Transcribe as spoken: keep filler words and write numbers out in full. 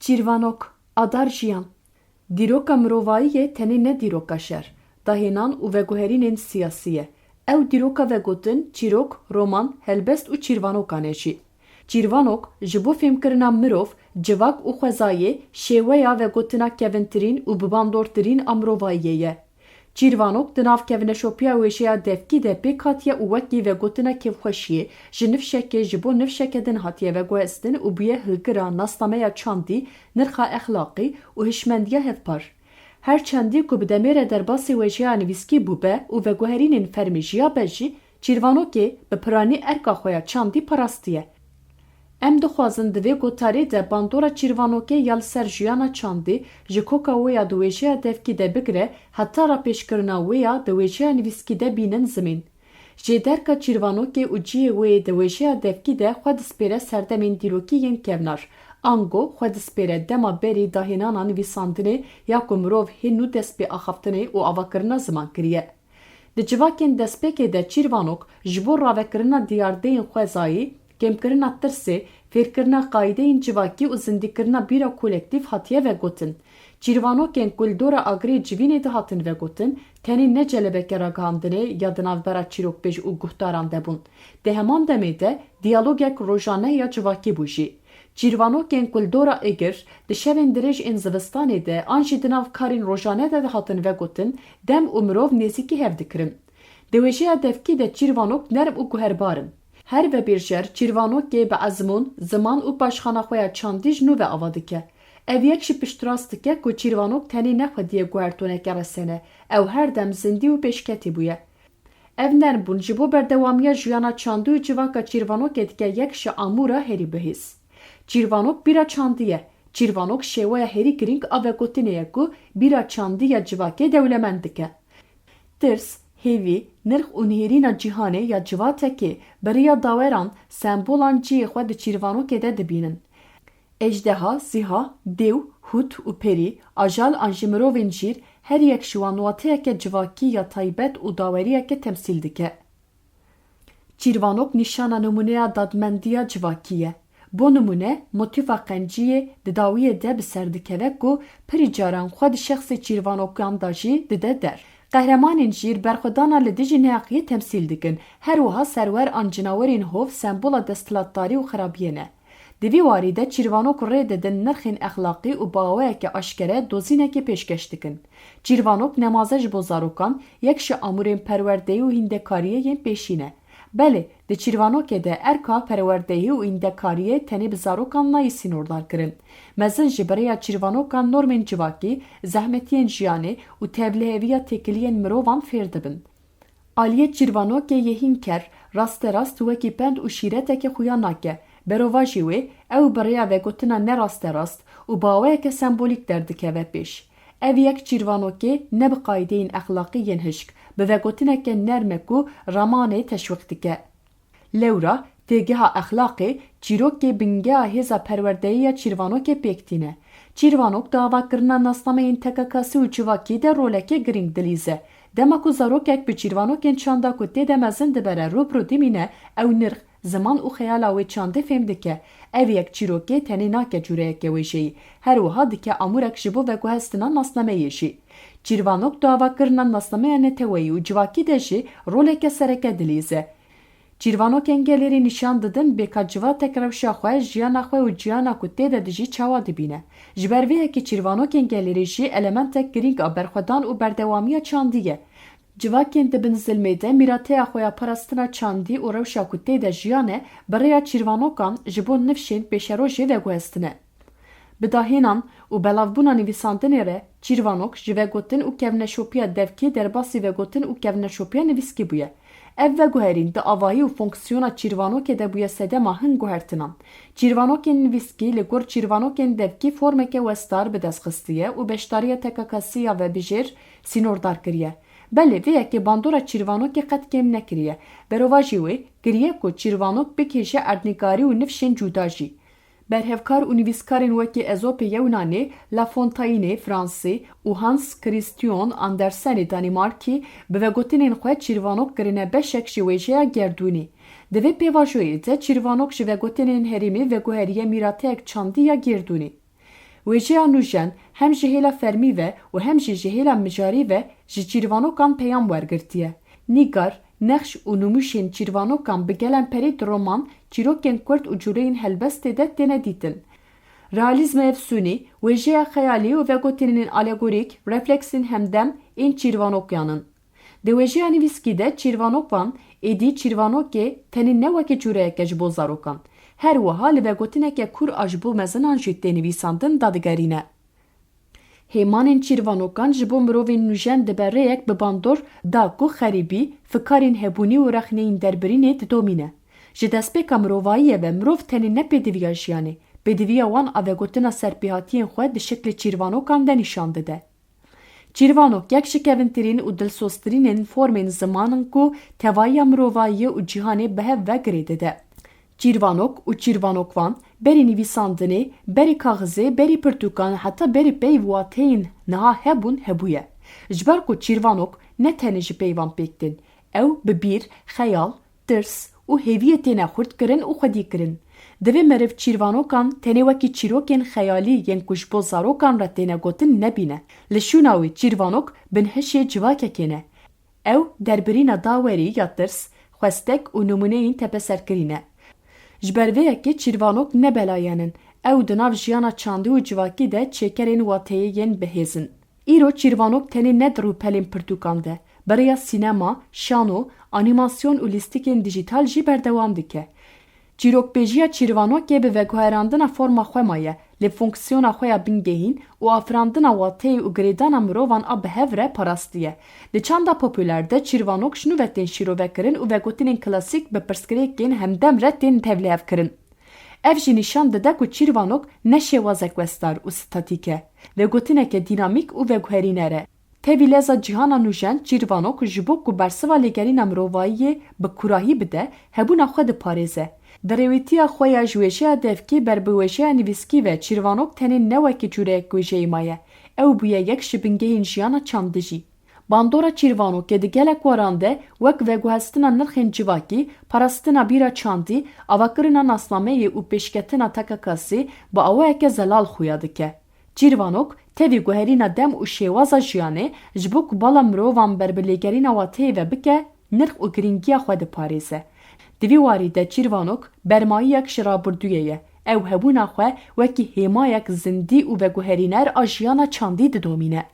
Çîrvanok, adar jiyan. Dîroka mirovayî yê tenê ne dîroka şer, dahênan û veguherînên siyasî ye. Ew dîroka vegotin, çîrok, roman, helbest û çîrvanokan e jî. Çîrvanok, ji bo fêmkirina mirov, civak û xwezayê, şêweya vegotina kevintirîn û bibandortirîn a mirovayiyê ye. Çîrvanok di nav kevneşopiya wêjeya devkî de pêk hatiye û wekî vegotina kêfxweşiyê ji nifşekê ji bo nifşeke din hatiye veguhestin û bûye hilgira nasnameya çandî, nirxa exlaqî û hişmendiya hevpar. Her çendî ku bi demê re derbasî wêjeya nivîskî bûbe û veguherînên fermî jiyabe jî, Çîrvanokê bi piranî erka xwe ya çandî parastiye. Em dixwazin di vê gotarê de bandora Çîrvanokê ya li ser jiyana çandî, ji koka wê ya di wêjeya devkî de bigire heta rapêşkirina wê ya di wêjeya nivîskî de bînin zimîn. Jêderka Çîrvanokê û cihê wê yê di wêjeya devkî de xwe dispêre serdemên dîrokî yên kevnar, ango xwe dispêre dema berî dahênana nivîsandinê ya ku mirov hê nû dest pê axaftinê û avakirina ziman kiriye. Di civakên destpêkê de Çîrvanok ji bo ravekirina diyardeyên xwezayî, kêmkirina tirsê, fêrkirina qaîdeyên civakî û zindîkirina bîra kolektîf hatiye vegotin. Çîrvanokên ku li dora agirê civînê dihatin vegotin, tenê ne celebeke ragihandinê ya di navbera çîrokbêj û guhdaran de bûn. Di heman demê de diyalogek rojane ya civakî bû jî. Çîrvanokên ku li dora Egir, di şevên dirêj ên zivistanê de an jî di nav karên rojane de dihatin vegotin, dem û mirov nêzîkî hev dikirin. Di wêjeya devkî de çîrvanok nerm û guherbar in. Her vebêrjer çîrvanokê bi ezmûn, ziman û paşxana xwe ya çandî ji nû ve ava dike. Ev yek jî piştrast dike ku çîrvanok tenê ne xwediyê guhertoneke resene, ew her dem zindî û pêşketî bûye. Ev nermbûn ji bo berdewamiya jiyana çandî û civaka çîrvanokê dike yek ji amûra herî bihîz. Çîrvanok bîra çandî ye. Çîrvanok şêweya herî girîng a vegotinê ye ku bîra çandî ya civakê dewlemend dike. Tirs, hêvî, nirx û nihêrîna cîhanê ya civatekê bi riya daweran, sembolan cihê xwe di çîrvanokê de dibînin. Ejdeha, ziha, dêw, hût û perî, ajal an jî mirovên jîr, her yek ji wan wateyeke civakî ya taybet û daweriyeke temsîl dike. Çîrvanok nîşana nimûneya dadmendiya civakî ye. Bo nimûne, motîfa qenciyê di dawiyê de bi ser dikeve ku pirî caran xwe di şexsê çîrvanokan de jî dide der. Qehremanên jîr berxwedana li dijî neheqiyê temsîl dikin. Her wiha serwer an cinawerên hov sembola desthilatdarî û xirabiyê ne. Di vî warî de çîrvanok rê didin nirxên exlaqî û bi awayeke aşkere dozînekê pêşkeş dikin. Çîrvanok nemaze ji bo zarokan yek ji amûrên perwerdeyî û hîndekariyê yên pêşî ne. Belê, di çîrvanokê de erka perwerdeyî û hîndekariyê tenê bi zarokan nayê sînordarkirin. Mezin jî bi rêya çîrvanokan normên civakî, zehmetiyên jiyanê û tevliheviya têkiliyên mirovan fêr dibin. Aliyê çîrvanokê yê hînker, rasterast wekî pend û şîreteke xuya nake, berovajî wê ew bi rêya vegotina ne rasterast û bi awayeke sembolîk derdikeve pêş. Ev yek çîrvanokê ne bi qaîdeyên exlaqî yên hişk, bi vegotineke nerm e ku ramanê teşwîq dike. Lewra, têgeha exlaqê, çîrokê bingeha hêza perwerdeyî ya çîrvanokê pêk tîne. Çîrvanok di avakirina nasnameyên tekakasî û civakî de roleke girîng dilîze. Dema ku zarokek bi çîrvanokên çanda ku tê de mezin dibe re rû bi rû dimîne, ew nirx, ziman û xeyala wê çandê fêm dike. Ev yek çîrokê tenê nake cûreyeke wêjeyî, her wiha dike amûrek ji bo veguhestina nasnameyê jî. Çîrvanok di avakirina nasnameya neteweyî û civakî de jî roleke sereke dilîze. Çîrvanokên gelêrî nîşan didin bêka civatek rewşa xwe, jiyana xwe û ciyana ku tê de dijî çawa dibîne. Ji ber vê yekê çîrvanokên gelêrî jî elementek girîng a berxwedan û berdewamiya çandî ye. Civakên di bin zilmê de mîrateya xwe ya parastina çandî û rewşa ku tê de jiyane, bi rêya çîrvanokan ji bo nifşên pêşerojê veguhestine. Bi dahênan û belavbûna nivîsandinê re, çîrvanok ji vegotin û kevneşopiya devkî derbasî vegotin û kevneşopiya nivîskî bûye. Ev veguherîn di avahî û fonksiyona çîrvanokê de bûye sedema hin guhertinan. Çîrvanokên nivîskî li gor çîrvanokên devkî formeke westar bi dest xistiye û beşdariya tekakasî ya vebijêr sînordar kiriye. Belê, vê yekê bandora çîrvanokê qet kêm nekiriye. Berovajî wê kiriye ku çîrvanok bikêje erdnîgarî û nifşên cuda jî. Berhevkar û nivîskarên wekî Ezopê Yewnanê, La Fontaineê Fransî û Hans Christian Andersenê Danîmarkî bi vegotinên xwe çîrvanok kirine beşek ji wêjeya gerdûnî. Di vê pêvajoyê de çîrvanok ji vegotinên herêmê veguheriye mîrateyek çandî ya gerdûnî. Wêjeya nûjen hem ji hêla fermî ve û hem jî ji hêla mijarî ve ji çîrvanokan peyam wergirtiye. Nîgar, nexş û nûmûşên çîrvanokan bi gelen perî di roman, çîrokên kurt û cureyên helbestê de têne dîtin. Realîzma efsûnî, wêjeya xeyalî û vegotinên alegorîk, refleksên hemdem ên çîrvanokan in. Di wêjeya nivîskî de çîrvanok van, êdî çîrvanokê tenê ne wekî cureyeke ji bo zarokan, her wiha li vegotineke kûr a ji bo mezinan jî tê nivîsandin dadigerîne. Hêmanên çîrvanokan ji bo mirovên nûjen dibe rêyek bi bandor da ku xerîbî, fikarên hebûnî û rexneyên derbirînê didomîne. Ji destpêka mirovayiyê ve mirov tenê ne pêdiviya jiyanê, pêdiviya wan a vegotina serpêhatiyên xwe di şiklê çîrvanokan de nîşan dide. Çîrvanok yek ji kevintirîn û dilsoztirînên formên ziman in ku tevahiya mirovayiyê û cîhanê bi hev ve girê dide. Çîrvanok û çîrvanokvan berî nivîsandinê, berî kaxizê, berî pirtûkan heta berî peyv û wateyên niha hebûn hebûye. Ji ber ku çîrvanok ne tenê ji peyvan pêk tên, ew bi bîr, xeyal, tirs û hêviyê têne xurtkirin û xwedîkirin. Divê meriv çîrvanokan tenê wekî çîrokên xeyalî yên ku ji bo zarokan re têne gotin nebîne. Li şûna wî çîrvanok binhişê civakekê ne. Ew derbirîna dawerî ya tirs, xwestek û nimûneyên tepeserkirî ne. Ji ber vê yekê çîrvanok ne belayen in. Ew di nav jiyana çandî û civakî de çêkerên wateyê yên bihêz in. Îro çîrvanok tenê ne di rûpelên pirtûkan de, bi rêya sînema, şano, anîmasyon û lîstikên dîjîtal jî berdewam dike. Çîrokbêjiya çîrvanokê bi veguherandina forma xwe maye, lê fonksiyona xwe ya bingehîn û afirandina wateyê û girêdana mirovan a bi hev re parastiye. Di çanda populer de çîrvanok ji nû ve tên şîrovekirin û vegotinên klasîk bi pirsgirêkên hemdem re tên tevlihevkirin. Ev jî nîşan dide ku çîrvanok ne şêwazek westar û statîk e, vegotineke dînamîk û veguherîner e. Tevî leza cîhana nûjen çîrvanok ji bo ku bersiva lêgerîna mirovayiyê bi kûrahî bide, hebûna xwe diparêze. Di rêwîtiya xwe ya ji wêjeya devkî ber bi wêjeya nivîskî ve çîrvanok tenê ne wekî cûreyek wêjeyî maye. Ew bûye yek ji bingehên jiyana çandî jî. Bandora çîrvanokê di gelek waran de wek veguhestina nirxên civakî, parastina bîra çandî, avakirina nasnameyê û pêşketina takakasî bi awayeke zelal xuya dike. Çîrvanok tevî guherîna dem û şêwaza jiyanê ji bo ku bala mirovan ber bi lêgerîna wateyê ve bike, nirx û girîngiya xwe diparêze. Di vî warî de çîrvanok bermayiyek ji rabirdûyê ye. Ew hebûna xwe wekî hêmayek zindî û veguherîner a jiyana çandî didomîne.